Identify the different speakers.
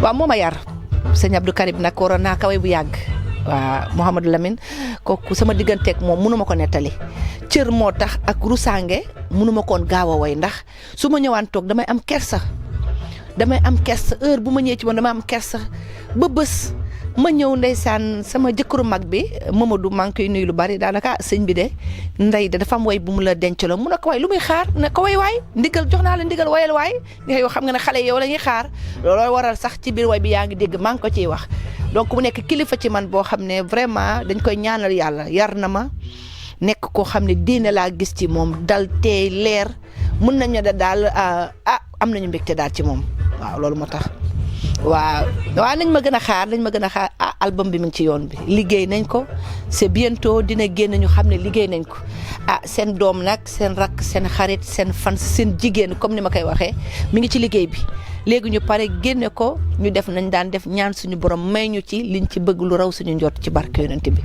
Speaker 1: waaw moo ma yar sëñ Abdou Karim nag waroon naa ko way bu yàgg waaw Mouhamadou Lamine kooku sama digganteeg moom mënu ma ko nettali cër moo tax ak rusaange mënu ma koon gaaw a way ndax su ma ñëwaan toog damay am kersa heure bu ma ñëwee ci moom damay am kersa ba bés ma ñëw ndeysaan sama jëkkëru mag bi Mamadou maa ngi koy nuyu lu bari daanaka sëñ bi de ndey de dafa am way bu mu la dencaloo mu ne ko way lu muy xaar ne ko way waay ndigal jox naa la ndigal wayal waay yow xam nga ne xale yow la ñuy xaar looloo waral sax ci biir way bi yaa ngi dégg maa ngi ko ciy wax donc mu nekk kilifa ci man boo xam ne vraiment dañ koy ñaanal yàlla yar na ma nekk koo xam ne diine laa gis ci moom dal teey leer mun nañu da daal am nañu mbégte daal ci moom waaw loolu moo tax waaw nañ ma gën a xaar album bi mi ngi ci yoon bi liggéey nañ ko c'est bientôt dina génn ñu xam ne liggéey nañ ko seen doom nag seen rakk seen xarit seen fan seen jigéen comme ni ma koy waxee mi ngi ci liggéey bi léegi ñu pare génne ko ñu def nañ daan def ñaan suñu borom may ñu ci liñ ci bëgg lu raw suñu njort ci barke yonent bi